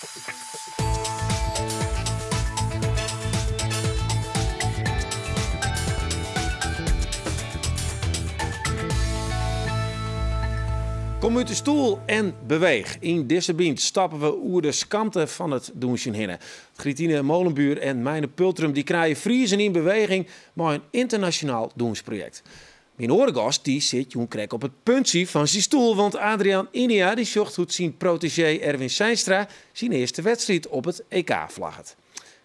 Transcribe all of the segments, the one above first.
Kom út de stoel en beweech. Yn dizze Bynt stappe we oer de skamte fan it dûnsjen hinne. Grietine Molenbuur en Meine Pultrum dy krije Friezen yn beweging mei in ynternasjonaal dûnsprojekt. Myn oare gast dy sit jûn krekt op it puntsje fan syn stoel, want Adriaan Inia dy sjocht hoe't syn protégé Erwin Zeinstra syn earste wedstriid op it EK flagget.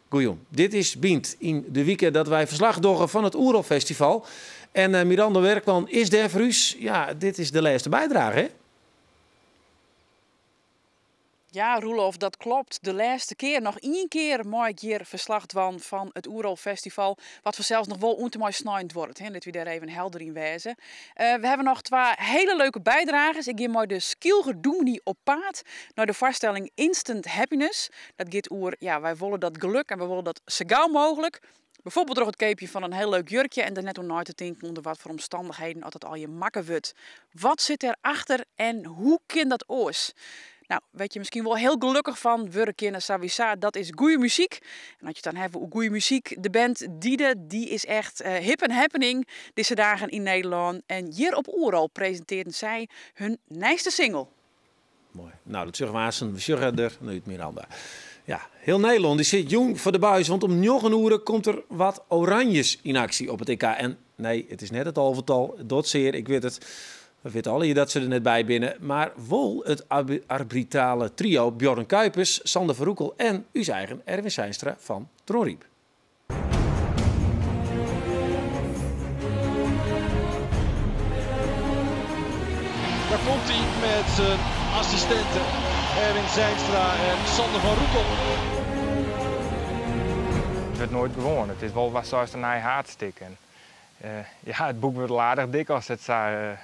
Goejûn, dit is Bynt yn de wike dat wy ferslach dogge fan it Oerolfestival. En Miranda Werkman is dêr foar ús. Ja, dit is de lêste bydrage, hè? Ja, Roelof, dat klopt. De lêste kear, noch ien kear mei ik hjir ferslach dwaan fan it Oerolfestival. Wat fansels noch wol oant en mei snein duorret, hè. Litte wy dêr even helder yn wêze. We hawwe noch twa hiele leuke bydragers. Ik gean mei de Skylger dûmny op paad nei de foarstelling Instant Happiness. Dat giet oer, ja, wy wolle dat geluk en wy wolle dat sa gau mooglik. Byfoarbyld troch it keapjen fan in hiel leuk jurkje en der net oer nei te tinken ûnder wat foar omstannichheden oft dat allegear makke wurdt. Wat sit dêr achter en hoe kin dat oars? Nou, wêr't je miskien wol hiel gelokkich fan wurde kinne sawiesa, dat is goede muzyk. En as je it dan hawwe oer goede muzyk, de band Diede, dy is echt hip en happening dizze dagen yn Nederlân. En hjir op Oerol presintearren sy hun nijste single. Moai. Nou, dat sjogge we aansten. We sjogge der nei út, Miranda. Ja, hiel Nederlân dy sit jûn foar de buis, want om njoggen oere komt der wat Oranjes yn aksje op it EK. En nee, it is net it alvetal, it docht sear, ik wit it. We witte allegear dat se der net by binne, mar wol it arbitrale trio Bjorn Kuipers, Sander van Roekel en ús eigen Erwin Zeinstra fan Dronryp. Daar komt hij met zijn assistenten Erwin Zeinstra en Sander van Roekel. It wurdt noait gewoan. It is wol wat seist in nij haadstik. En ja, it boek wurdt al aardich dik ast it sa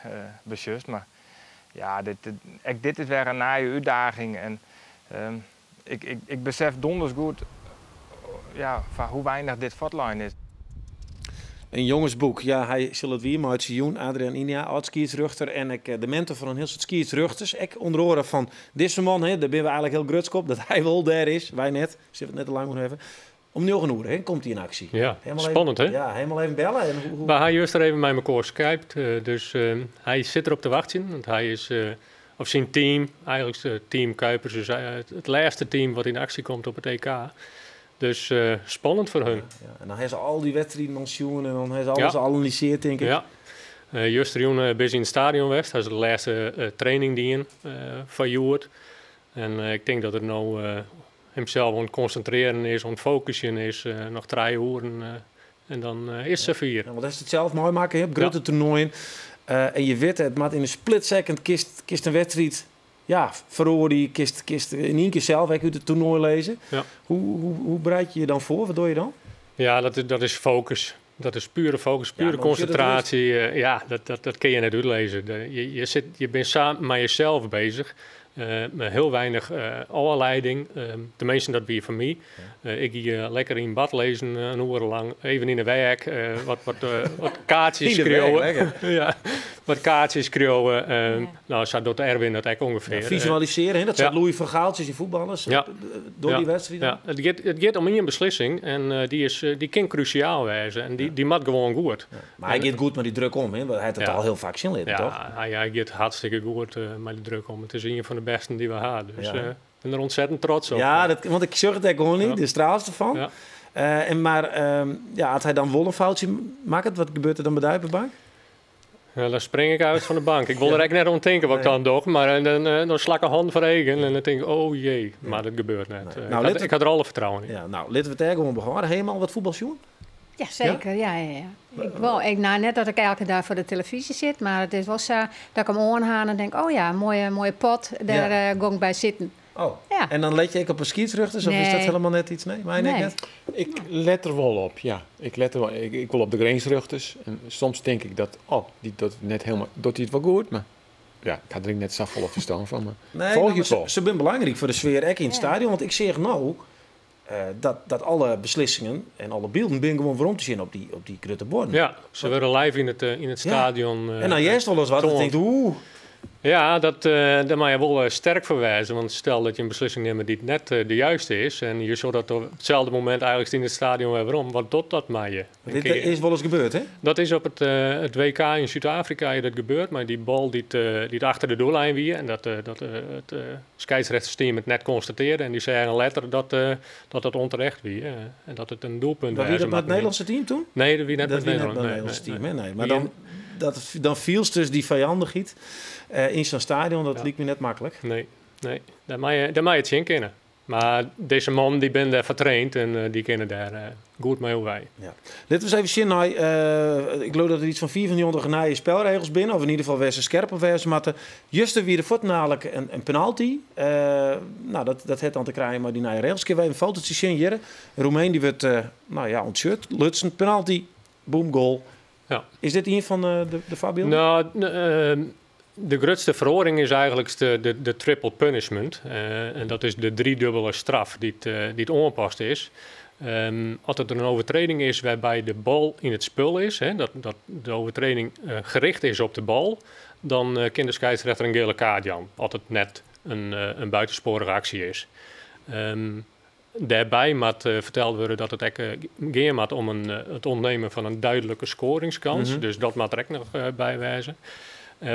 besjochst. Mar ja, dit, ek dit is wer in nije útdaging. En ik besef donders goed ja, foar hoe weinich dit fuortlein is. In jongesboek, ja, hy sil it wier meitsje jûn. Adriaan Inia, âld-skiedsrjochter en ek de mentor fan in hiel soad skiedsrjochters. Ek ûnder oare fan dizze man, hè, dêr binne we eigenlik hiel grutsk op dat hy wol dêr is. Wy net, sille we it net te lang oer hawwe. Om njoggen oere, hè, komt hy yn aksje. Ja, spannend hè? Ja, helemaal even belle. En hoe, hoe... We ha juster even mei mekoar skypt, dus hy sit derop te wachtsjen, want hy is, of syn team, eigenlik team Kuipers is it lêste team wat yn aksje komt op it EK. Dus spannend foar hun. Ja, ja. En dan ha se al dy wedstriden al sjoen en dan ha se alles analysearre, tink ik. Ja. Justerjûn binne se yn it stadion west, ha se de lêste training dien foar hjoed. En ik tink dat er no himsels oan it konsintrearjen is, oan it fokusjen is, noch 3 oeren en dan is it safier. Ja, want hast it sels meimakke, hè, op grutte toernoaien. En je witte, it moat yn in split second kinst, kinst in wedstriid, ja, feroarje, kinst, kinst yn ien kear sels ek út it toernoai lizze. Hoe bereid je je dan foar? Wat doch je dan? Ja, dat is focus. Dat is pure focus, Ja, pure maar hoe zit het konsintraasje. Ja, dat kin je net útlizze. Je bent sa mei jesels beuzich. Mei hiel weinich ôflieding. Teminsten, dat wie foar my. Ik gie lekker yn bad lizzen in oere lang. Even yn de wêk. Wat kaartsjes Yn de wêk, skriuwe. lekker. Ja, wat kaartsjes skriuwe. Nou, sa docht Erwin dat ek ûngefear. Ja, fisualisearje, hè? Dat seit Louis van Gaal tsjin syn fuotballers. Door die wedstriid. Ja, it giet om ien beslissing en dy kin krúsjaal wêze en dy moat gewoan goed. Ja. Mar hy giet goed mei dy druk om, hè? Want hy hat it al hiel faak sjen litten, Ja, toch? hy giet hartstikke goed mei de druk om. It is ien fan de bêsten dy't we ha, dus ik bin der ûntsettend trots op. Ja, want ik sjoch it ek gewoan niet, de straalst derfan. En mar, ja, as hy dan wol in foutsje makket, wat gebeurt der dan by dy op de bank? Ja, dan spring ik út fan de bank. Ik wol der ek net oan tinke wat ik dan doch, mar dan sla ik de hannen foar eagen en dan tink ik, oh jee, mar dat gebeurt net. Ik ha der alle fertrouwen yn. Ja, nou, litte we it dêr gewoan behâlde. Ha jim al wat fuotbal sjoen? Ja, zeker. Ja? Ja. Ik wol, ik, nou, net dat ik elke dei foar de telefyzje sit, mar it is wol sa dat ik him oanha en denk, oh ja, in moaie pot, dêr gong ik by sitten. Oh. Ja. En dan let je ek op 'e skiedsrjochters, of is dat Nee. hielendal net yts? Nee, my Nee. net? Ik let der wol op, ja. Ik let der wol, ik wol op de grinsrjochters. En soms tink ik dat, oh, dy docht it net hielendal, docht hy it wol goed, mar ja, ik ha der ek net safolle ferstân fan. Mar Nee, folgje nou, maar it wol. se binne belangryk foar de sfear ek yn it stadion, want ik seach no dat alle beslissingen en alle bylden binne gewoan werom te sjen op dy grutte buorden. Ja, se wurde live yn it stadion En dan hearst wolris wat en toand. tinkt, oeh. Ja, dat, dêr moatte je wol sterk foar wêze. Want stel dat je in beslissing nimme dy't net de juiste is en je sjogge dat op itselde momint eigentlik yn it stadion wer werom, wat docht dat mei je? Dit is wolris gebeurd, hè? Dat is op it WK yn Súd-Afrika is dat gebeurd mei dy bal dy't achter de doellijn wie en dat it skeidsrjochtersteam it net konstatearde en dy seagen letter dat dat onterecht wie en dat it in doelpunt Wie dat mei it Nederlânske team toen? Nee, dat wie net mei it Nederlânske team. Nee, nee. Mar dan, dat, dan fielst dus dy fijandichheid yn sa'n stadion, dat liket my net maklik. Nee, nee. Dêr moatte je tsjin kinne. Mar dizze mannen dy binne dêrfoar traind en dy kinne dêr goed mei oerwei. Ja. Litte we ris even sjen nei, ik leau dat der iets fan 95 nije spelregels binne, of yn ieder gefal wêr't se skerp op wêze moatte. Juster wie der fuortendalik in penalty. No, dat hat dan te krijen mei dy nije regels. Kinne we even in fotootje sjen hjir? Roemeen dy wurdt, no ja, ûntshirt, lutsen, penalty, boem, goal. Ja. Is dit ien fan de foarbylden? No, de grutste feroaring is eigentlik de triple punishment. En dat is de driedubbele straf dy't oanpast is. As der in overtreding is wêrby't de bal yn it spul is, hè, dat de overtreding gericht is op de bal, dan kin de skeidsrjochter in gele kaart jaan, as it net in buitensporige aksje is. Dêrby moat ferteld wurde dat it ek gean moat om it ûntnemen fan in duidelijke scoringskans. Dus dat moat der ek noch by wêze.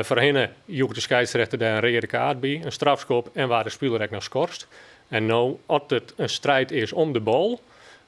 Foarhinne joech de skeidsrjochter dêr in reade kaart by, in strafskop en waard de spiler ek noch skorst. En no, as it in striid is om de bal,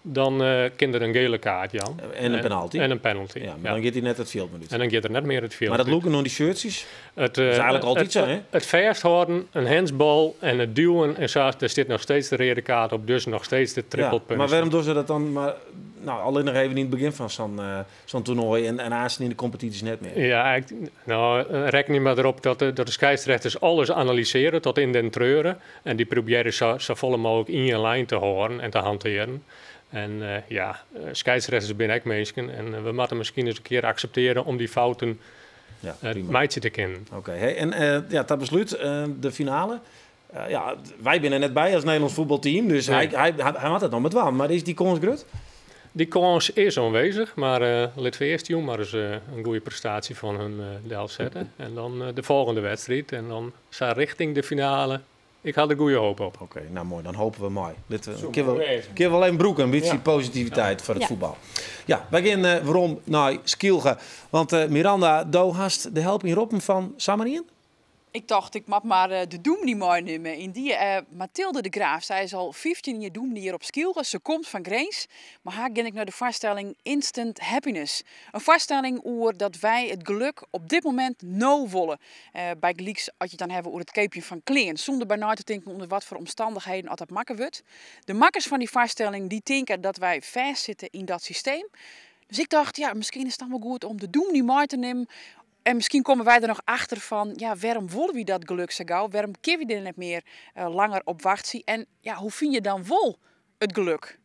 dan kin der in gele kaart jaan. En in penalty. En in penalty. Ja, mar dan giet hy net it fjild mear út. En dan giet er net mear it fjild Mar dat lûken oan dy shirtsjes, dat is eigentlik altyd sa, hè? It fêsthâlden, in handsbal en it duwen en sa, dêr stiet noch steeds de reade kaart op, dus noch steeds de triple Ja, punishment. mar wêrom dogge se dat dan mar, no, allinnich even yn it begjin fan sa'n toernoai en aansten yn de kompetysjes net mear? Ja, ik, no, rekkenje mar derop dat de skeidsrechters alles analysearje tot in den treure en dy probearje safolle mooglik ien lijn te hâlden en te hantearjen. En ja, skeidsrechters binne ek minsken en we moatte miskien ris in kear akseptearje om dy fouten Ja, prima. meitsje te kinnen. Oké, hey, en ja, ta beslút, de finale. Ja, wy binne net by as Nederlânsk fuotbalteam, dus Nee. hy moat it noch mar dwaan. Mar is dy kâns grut? Dy kâns is oanwêzich, mar lit we earst jûn mar ris in goede prestaasje fan hun delsette. En dan de folgjende wedstriid en dan sa richting de finale. Ik ha der goede hoop op. Oké, no moai, dan hoopje we mei. Lit we, Soe kin moai we, wêze. kin we wol even brûke, in bytsje Ja. positiviteit foar it Ja. fuotbal. Ja, wy gean werom nei Skylge. Want Miranda, do hast de help ynroppen fan samar ien? Ik tocht, ik moat mar de dûmny meinimme. Yndie, Mathilde de Graaf, sy is al 15 jier dûmny hjir op Skylge. Se komt fan Grins, mar har gean ik nei de foarstelling Instant Happiness. In foarstelling oer dat wy it geluk op dit momint no wolle. Bygelyks as je it dan hawwe oer it keapjen fan klean, sûnder by nei te tinken ûnder wat foar omstannichheden oft dat makke wurdt. De makkers fan dy foarstelling dy tinke dat wy fêstsitte yn dat systeem. Dus ik tocht, ja, miskien is it dan wol goed om de dûmny mei te nimmen. En miskien komme wy der noch achter fan, ja, wêrom wolle wy dat geluk sa gau? Wêrom kinne wy der net mear langer op wachtsje? En ja, hoe fine je dan wol it geluk?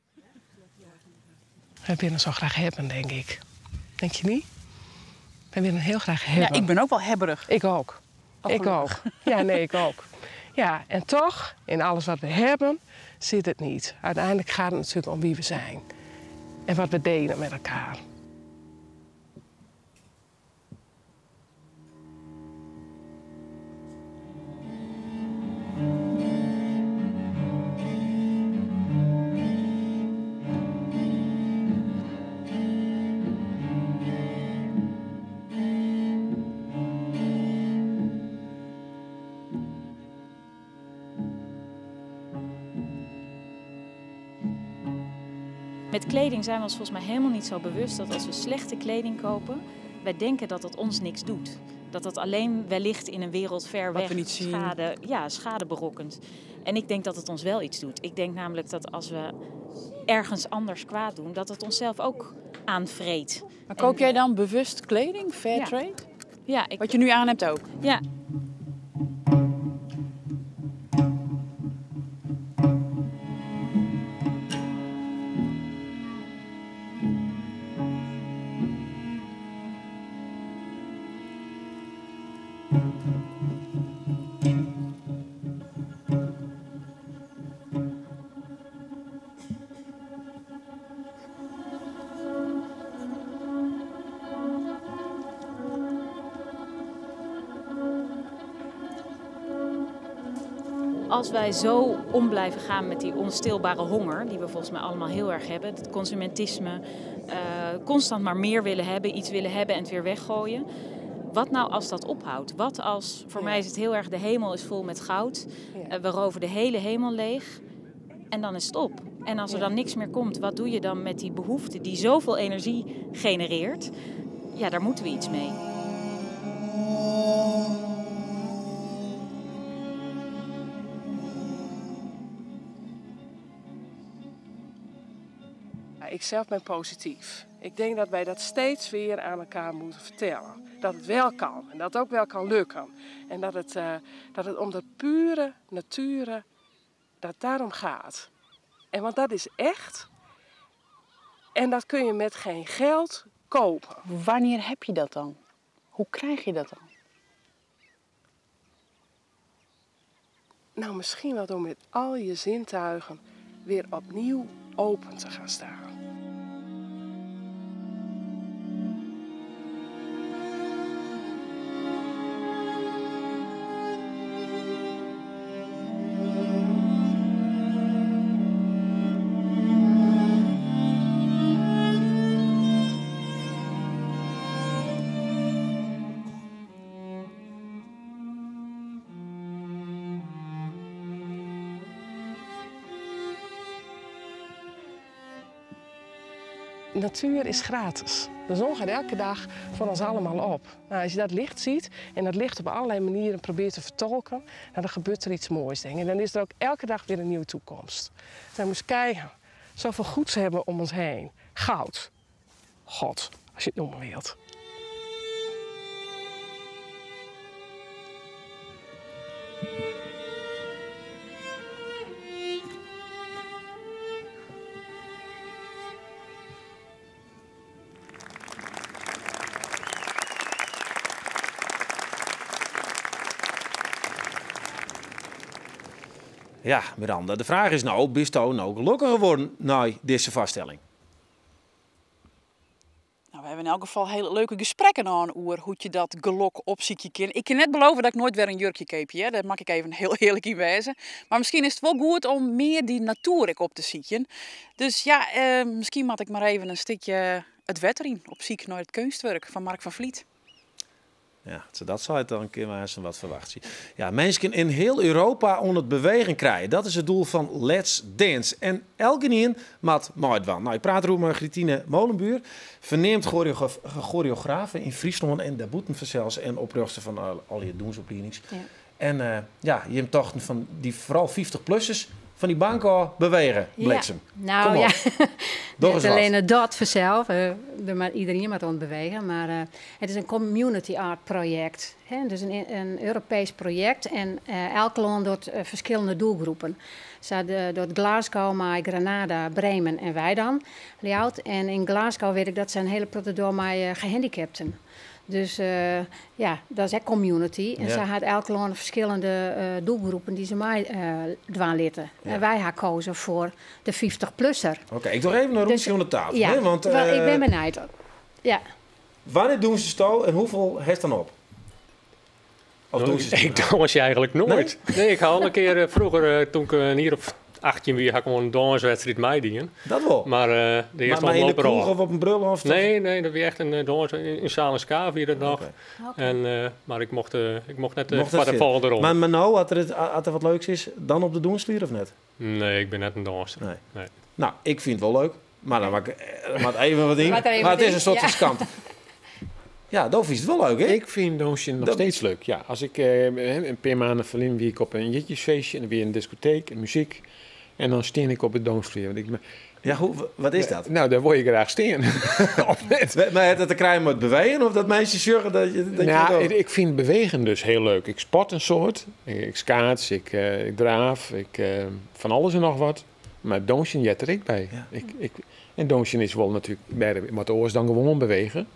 Wy binne sa graach hebben, tink ik. Tink je net? Wy binne hiel graach Ja, hebben. ik bin ek wol hebberich. Ik ek. Oh, Ik gelokkich. ek. Ja, nee, ik ek. Ja, en toch, in alles wat we hebben, sit it net. Uiteindelijk giet it natuerlik om wa't we binne. En wat we diele mei elkoar. Met kleding zijn we ons volgens mij helemaal niet zo bewust dat als we slechte kleding kopen, wij denken dat dat ons niks doet. Dat dat alleen wellicht in een wereld ver Wat weg we niet zien. schade berokkent. En ik denk dat het ons wel iets doet. Ik denk namelijk dat als we ergens anders kwaad doen, dat het onszelf ook aanvreet. Maar koop jij dan bewust kleding, fair Ja. trade? Ja, ik Wat je nu aan hebt ook? Ja. Als wij zo om blijven gaan met die onstilbare honger, die we volgens mij allemaal heel erg hebben, het consumentisme, constant maar meer willen hebben, iets willen hebben en het weer weggooien. Wat nou als dat ophoudt? Wat als, voor mij is het heel erg, de hemel is vol met goud. We roven de hele hemel leeg en dan is het op. En als er dan niks meer komt, wat doe je dan met die behoefte die zoveel energie genereert? Ja, daar moeten we iets mee. Ik zelf ben positief. Ik denk dat wij dat steeds weer aan elkaar moeten vertellen. Dat het wel kan en dat het ook wel kan lukken. En dat het om dat pure nature, dat daarom gaat. En want dat is echt. En dat kun je met geen geld kopen. Wanneer heb je dat dan? Hoe krijg je dat dan? Nou, misschien wel door met al je zintuigen weer opnieuw open te gaan staan. Natuur is gratis. De zon gaat elke dag voor ons allemaal op. Nou, als je dat licht ziet en dat licht op allerlei manieren probeert te vertolken, nou, dan gebeurt er iets moois, denk ik. En dan is er ook elke dag weer een nieuwe toekomst. Dus wij moeten kijken, zoveel goeds hebben om ons heen. Goud. God, als je het noemen wilt. Ja, Miranda, de vraag is nou, bist u nou gelukkiger geworden na deze vaststelling? Nou, we hebben in elk geval hele leuke gesprekken aan oer hoe je dat gelok opziekje kan. Ik kan net beloven dat ik nooit weer een jurkje keepje, hè. Daar mag ik even heel eerlijk in wezen. Maar misschien is het wel goed om meer die natuur op te zieken. Dus ja, misschien moet ik maar even een stukje het wetter in op ziek naar het kunstwerk van Mark van Vliet. Ja, dat zou het dan een keer maar eens wat verwachten. Ja, mensen in heel Europa onder het bewegen krijgen. Dat is het doel van Let's Dance. En elke een mat meidwan. Nou, ik praat erover met Grietine Molenbuur, verneemd choreografe in Friesland en de boeten zelfs en oprichter van al je doensopleidings. Ja. En ja, je hebt toch van die vooral 50-plussers van die bank al bewegen, bliksem. Ja. Nou ja, niet alleen dat vanzelf, maar iedereen moet aan bewegen. Maar het is een community art project. Hè? Dus een Europees project en elk land doet verschillende doelgroepen. Ze door Glasgow, maar Granada, Bremen en wij dan. En in Glasgow weet ik dat zijn hele protocol met gehandicapten. Dus ja, dat is echt community. En ja. Ze had elk land verschillende doelgroepen die ze mij dwaan litten. Ja. En wij hebben gekozen voor de 50-plusser. Oké, ik doe even een rondje om de tafel. Ja, hè? Want, wel, ik ben benieuwd. Ja. Wanneer doen ze sto en hoeveel heeft dan op? Of doen ze ik dans je eigenlijk nooit. Nee, nee ik had al een keer vroeger, toen ik een hier of 18 wie had ik gewoon een danswedstrijd meedien. Dat wel. Maar de eerste maar in de kroeg of op een brul of? Nee, nee, dat was echt een dans in Salens K vierde nog. Okay. En, maar ik mocht net voor de volgende ronde. Maar nou, had er wat leuks is, dan op de doenslier of net? Nee, ik ben net een danser. Nee. Nee. Nou, ik vind het wel leuk. Maar dan maak ik even wat in. Maar het is een soort van skant. Ja, dat is het wel leuk, hè? Ik vind dansen nog steeds leuk, ja. Als ik een paar maanden verlien wie ik op een jitjesfeestje en weer een discotheek en muziek. En dan steen ik op het dansvloer. Want ik, ja, wat is dat? Nou, daar word je graag steen. Of net. Maar het dat te krijgen met bewegen of dat meisje zeggen dat je dat nou, je ik vind bewegen dus heel leuk. Ik sport een soort. Ik schaats, ik draaf, ik, van alles en nog wat. Maar dansen jet er ik bij. Ja. En dansen is wel natuurlijk wat oors dan gewoon bewegen.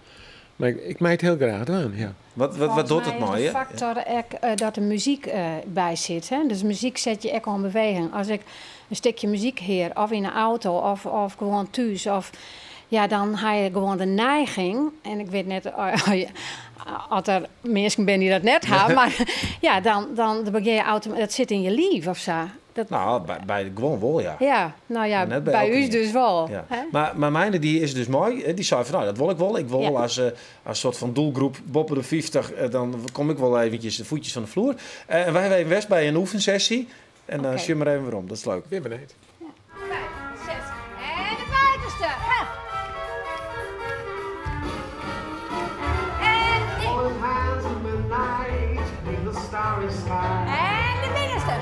Maar ik maak het heel graag aan, ja. Wat doet het mooi, hè? De factor ook, dat er muziek bij zit. Hè? Dus muziek zet je echt al in beweging. Als ik een stukje muziek hoor, of in een auto, of gewoon thuis, of, Ja, dan ha je gewoan de neiging, en ik wit net oft der minsken binne dy't dat net ha, mar ja, dan begjin je automatysk, dat sit yn je liif of sa. Dat, Nou, by guon wol, ja. Ja, nou ja, Net by by ús elkenien. dus wol. Ja. Hè? Mar Meine dy is dus mei, hè, dy sei fan, nou, dat wol ik wol. Ik wol wol as soart fan doelgroep boppe de 50, dan kom ik wol eventjes de voetjes fan de vloer. En wy hawwe even west by in oefensessy. En dan sjen mar even werom, dat is leuk. Bin benijd. 5, 6 en de buitenste. Hup. En één. En de binnenste.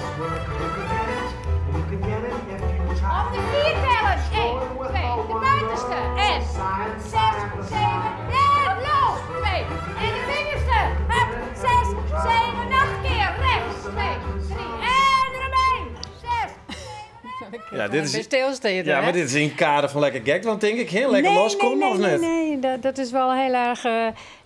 Op de 4 tellen. 1, 2, de buitenste. En 6, 7, en los. 2. En de binnenste. Hup. 6, 7, nog een keer. Rechts. 2, 3. En eromheen. 6. Ja, dit is Bij stilstaan, Ja, hè? maar dit is in het kader van lekker gek, want denk ik, hè? Lekker Nee, loskomen nee, of nee, net? Nee, nee, dat is wel heel erg,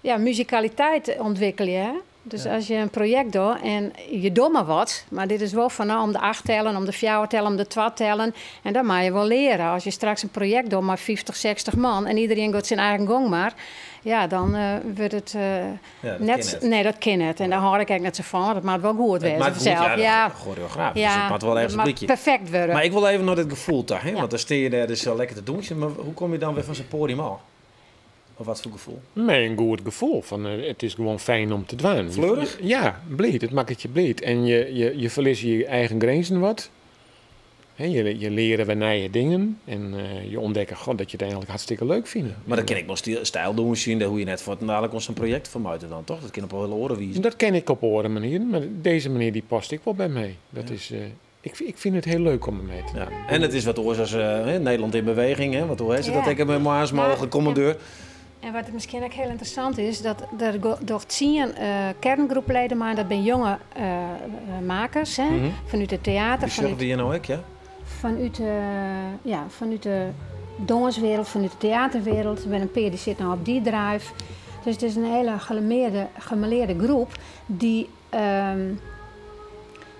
ja, muzikaliteit ontwikkelen, hè? Dus als je een project doet en je doet maar wat, maar dit is wel van nou, om de 8 tellen, om de 4 tellen, om de 2 tellen. En dat mag je wel leren. Als je straks een project doet met 50, 60 man en iedereen gaat zijn eigen gang maar, ja, dan wordt het, Ja, dat net kan net. Nee, dat kan het. En daar hou ik eigenlijk net zo van, want het maakt wel goed Het wezen maakt goed, vanzelf. ja, Ja. dat choreograaf, dus Ja, het maakt wel ergens het een mag blikje. perfect worden. Maar ik wil even naar het gevoel daar, hè? Ja. Want dan sta je daar dus zo lekker te doen. Maar hoe kom je dan weer van zijn podium af? Of wat voor gevoel? Met een goed gevoel. Van, het is gewoon fijn om te doen. Fleurig? Ja, bleed. Het maakt het je bleed. En je verliest je eigen grenzen wat. Hè, je leren weer nieuwe dingen. En je ontdekt, god, dat je het eigenlijk hartstikke leuk vindt. Maar dat ken ik wel stijl doen zien. Hoe je net voor het dadelijk ons een project van buiten dan, toch? Dat kan op hele oren wijzen. Dat ken ik op oren manier. Maar deze manier die past ik wel bij mij. Dat is, ik vind het heel leuk om mee te Ja. doen. En het is wat oors als hè, Nederland in beweging. Hè? Want hoe heet ze dat? Ja. Ik heb een maas mogen commandeur. En wat misschien ook heel interessant is, dat er door 10 kerngroepleden, maar dat zijn jonge makers, hè, vanuit het theater, Die zullen die nou ook, ja? vanuit de danswereld, vanuit de theaterwereld. Ik ben een peer die zit nou op die drive. Dus het is een hele gemeleerde groep die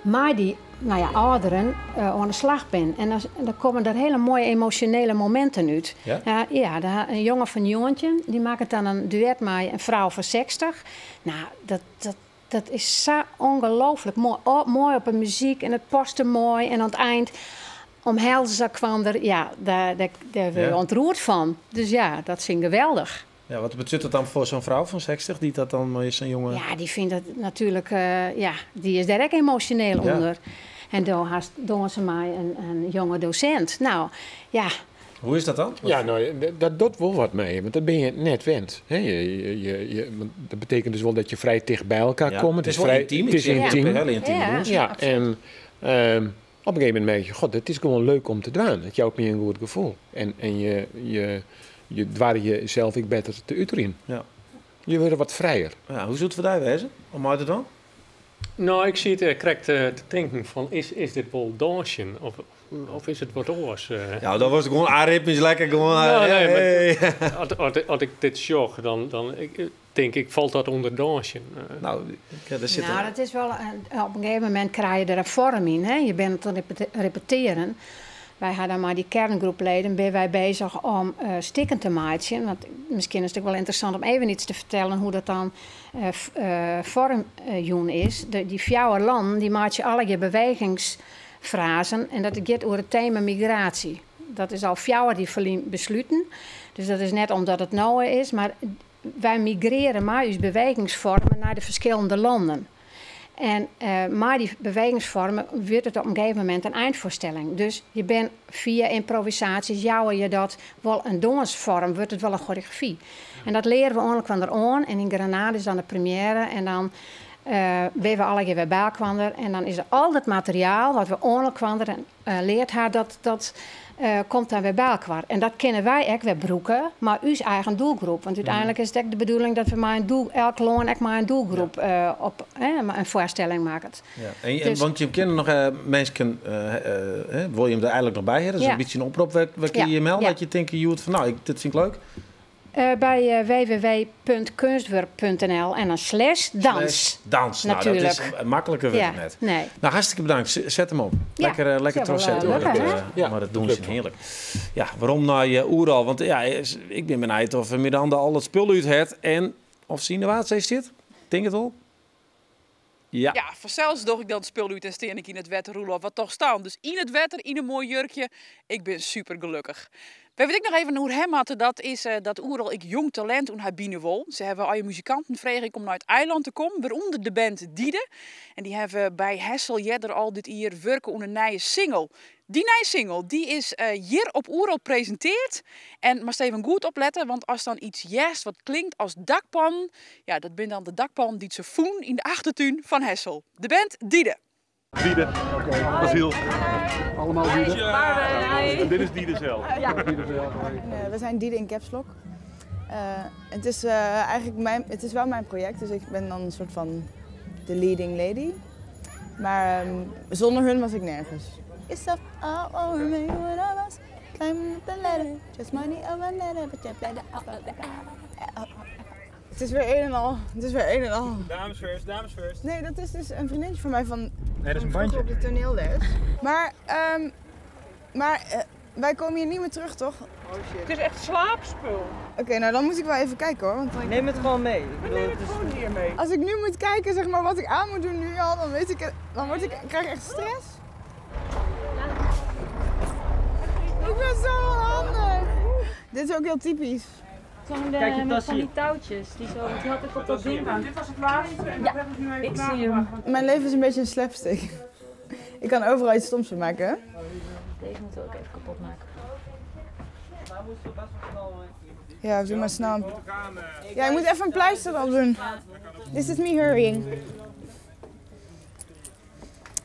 maar die, nou ja, ouderen aan de slag ben. En dan komen er hele mooie emotionele momenten uit. Ja? Ja, ja, een jongen van Joontje, die maakt dan een duet met een vrouw van 60. Nou, dat is zo ongelooflijk mooi. Oh, mooi op de muziek en het paste mooi. En aan het eind omhelzen kwam er, ja, daar ben je ontroerd van. Dus ja, dat vind ik geweldig. Ja, wat betekent dat dan voor zo'n vrouw van 60 die dat dan is, zo'n jonge... Ja, die vindt dat natuurlijk, ja, die is daar ook emotioneel onder. En daar haast doen ze mij een jonge docent. Nou, ja. Hoe is dat dan? Ja, nou, dat doet wel wat mee, want dat ben je net wend. Hè? Want dat betekent dus wel dat je vrij dicht bij elkaar Ja, komt. het Het is wel intiem. Het Ik is zeg, intiem. Het is heel intiem. Ja, en op een gegeven moment merk je, god, het is gewoon leuk om te doen. Het jouwt me een goed gevoel. En je dwaar jezelf ik beter te utteren. Je wordt wat vrijer. Ja, hoe zult het voor jou wezen om uit te doen? Nou, ik zie het correct te denken van, is dit wel dansje? Of is het wat oors? Ja, dan was het gewoon aritmisch lekker gewoon, Nou, nee, maar hey. als ik dit zag, dan denk ik, valt dat onder dansje? Nou, ja, daar zit Nou, er dat is wel een, op een gegeven moment krijg je er een vorm in. Hè? Je bent aan het repeteren. Wij hadden maar die kerngroepleden, ben wij bezig om stikken te maken. Want misschien is het ook wel interessant om even iets te vertellen hoe dat dan vormjoen is. Die fjouwer landen, die maak je alle je bewegingsfrasen. En dat gaat over het thema migratie. Dat is al fjouwer die verlien besluiten. Dus dat is net omdat het nou is, maar wij migreren maar uw bewegingsvormen naar de verschillende landen. En maar die bewegingsvormen wordt het op een gegeven moment een eindvoorstelling. Dus je bent via improvisaties, jouwen je dat wel een dansvorm, wordt het wel een choreografie. En dat leren we ongeveer van eraan. En in Granada is dan de première. En dan ben we alle keer weer bij elkaar. En dan is er al dat materiaal wat we ongeveer en leert haar dat komt dan weer bij elkaar. En dat kennen wij ook weer broeken, maar uw eigen doelgroep. Want uiteindelijk is het ook de bedoeling dat we maar een doel, elk loon ook maar een doelgroep, op, hè, maar een voorstelling maken. Ja. En Dus want je kent nog mensen, hè, wil je hem er eigenlijk nog bij hebben? Dat is een beetje een oproep, waar kun je je melden? Dat je denkt, je van, nou, dit vind ik leuk. By www.kunstwerk.nl en dan slash dans. Slash dans. Nou, dat is makliker wurdt it net. Nee. Nou, hartstikke bedankt. Set him op. Ja. Lekker, lekker Sil wel, trochsetten, hoor. lukke, Dat, hè? Maar dat doen ze heerlijk. Ja, werom nei Oerol? Want ja, ik bin benijd oft Miranda al it spul út hat en oft se yn de Waadsee sit. Tink it wol. Ja. Ja, fansels doch ik dan it spul út en stean ik yn it wetter, Roelof. Wat tochtst dan? Dus yn it wetter, yn in moai jurkje. Ik bin super gelokkich. Wêr't we it ek noch even oer ha moatte, dat is dat Oerol ek jong talint oan har bine wol. Se hawwe allegear muzikanten frege ek om nei it eilân te kommen, wêrûnder de band Diede. En dy hawwe by Hessel earder al dit jier wurke oan in nije single. Dy nije single dy is hjir op Oerol presinteard. En moatst even goed oplette, want ast dan iets hearst wat klinkt as dakpannen, ja, dat binne dan de dakpannen dy't se fûnen yn de achtertún fan Hessel. De band Diede. Diede, Basiel. Allemaal Diede. En dit is Diede zelf. Ja. En we zijn Diede in Caps Lock. Het is eigenlijk mijn, het is wel mijn project, dus ik ben dan een soort van de leading lady. Maar zonder hun was ik nergens. It's up all over me when I was climbing up the ladder. Just money over ladder, but you better up the ladder. Het is weer een en al. Het is weer een en al. Dames first, dames first. Nee, dat is dus een vriendinnetje van mij van Nee, dat is een vroeger bandje. op de toneelles. Maar wij komen hier niet meer terug, toch? Oh shit. Het is echt slaapspul. Oké, nou dan moet ik wel even kijken hoor. Want Neem het gewoon mee. Ik We bedoel, nemen het het is gewoon hier mee. Als ik nu moet kijken, wat ik aan moet doen nu al, dan weet ik het, dan word ik, ik krijg echt stress. Ik ben zo onhandig. Dit is ook heel typisch. Zo'n, Kijk, je met tas van die hier. touwtjes, die zo, want die had ik op dat ding aan. Dit was het laatste en dat Ja, heb ik nu even ik zie hem. nagebracht. Mijn leven is een beetje een slapstick. Ik kan overal iets stoms van maken, hè? Deze moeten we ook even kapot maken. Ja, doe maar snel. Ja, ik moet even een pleister erop doen. This is me hurrying.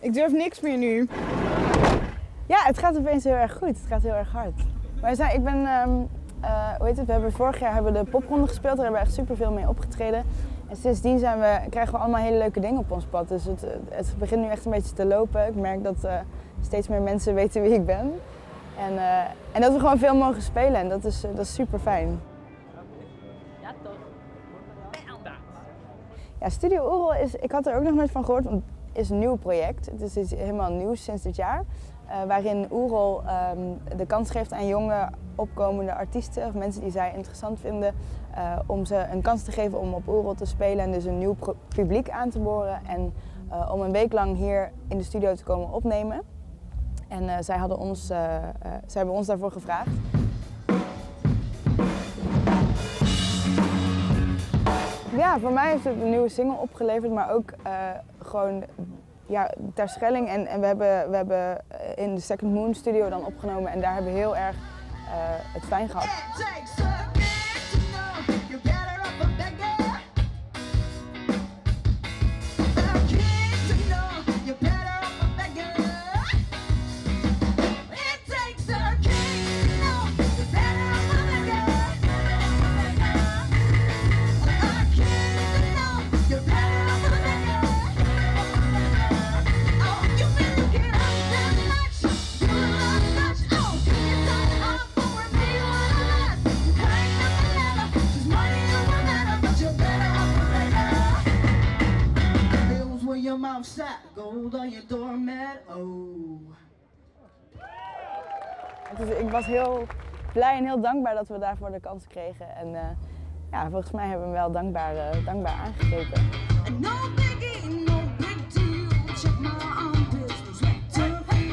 Ik durf niks meer nu. Ja, het gaat opeens heel erg goed. Het gaat heel erg hard. Maar we zijn, ik ben, hoe heet het? We hebben vorig jaar hebben we de popronde gespeeld. Daar hebben we echt superveel mee opgetreden. En sindsdien krijgen we allemaal hele leuke dingen op ons pad. Dus het begint nu echt een beetje te lopen. Ik merk dat steeds meer mensen weten wie ik ben. En dat we gewoon veel mogen spelen. En dat is super fijn. Ja, toch? Ja, Studio Oerol is, ik had er ook nog nooit van gehoord, want het is een nieuw project. Het is iets helemaal nieuws sinds dit jaar. Waarin Oerol de kans geeft aan jonge opkomende artiesten of mensen die zij interessant vinden, om ze een kans te geven om op Oerol te spelen en dus een nieuw publiek aan te boren. En om een week lang hier in de studio te komen opnemen. En zij hebben ons daarvoor gevraagd. Ja, voor mij heeft het een nieuwe single opgeleverd, maar ook gewoon, ja, Terschelling. En we hebben in de Second Moon Studio dan opgenomen en daar hebben we heel erg het fijn gehad. Gold on your doormat, oh. Dus ik was heel blij en heel dankbaar dat we daarvoor de kans kregen. En volgens mij hebben we hem wel dankbaar aangegrepen. No biggie, no big deal. Check my armpits, no sweat to hey,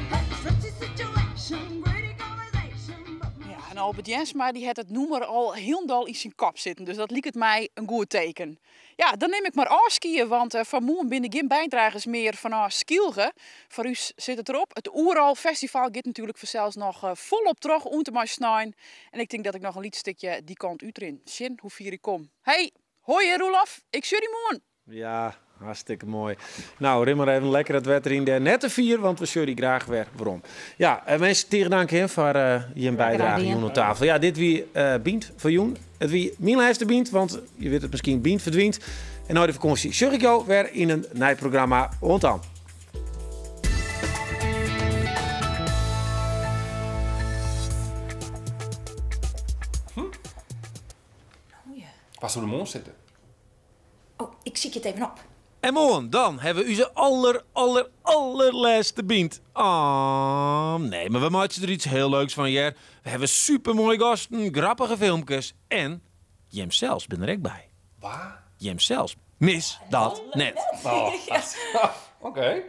situation, great conversation. Ja, en Albert Jensma die had het noemer al helemaal in zijn kop zitten. Dus dat liep het mij een goed teken. Ja, dan neem ik maar afskiën, want van morgen binnen geen bijdragers meer van Skylge. Voor u zit het erop. Het Oerol Festival gaat natuurlijk vanzelfs nog volop terug om te snijden. En ik denk dat ik nog een lietstukje die kant uit in. Zin, hoe vier ik kom. Hey, hoi hè, Roelof, ik zie je morgen. Ja, hartstikke mooi. Nou, rim maar even lekker het wetter in de nette vier, want we zullen die graag weer waarom. Ja, mensen, tegen dank hè, voor je bijdrage, gedaan. Joen op tafel. Ja, dit wie Bient voor Joen. Het wie mijn lijst Bient, want je weet het misschien, Bient verdwijnt. En na de vakantie zorg ik jou weer in een nieuw programma. Want dan. Wa soe der moarn sitte? Oh, ik sykje it even op. En moarn dan hawwe we ús aller, aller, allerlêste Bynt. Ah, nee, mar we meitsje der iets hiel leuks fan, hear. We hawwe supermoaie gasten, grappige filmkes en jimsels binne der ek by. Wa? Jimsels. Mis dat net. Oh, Oké.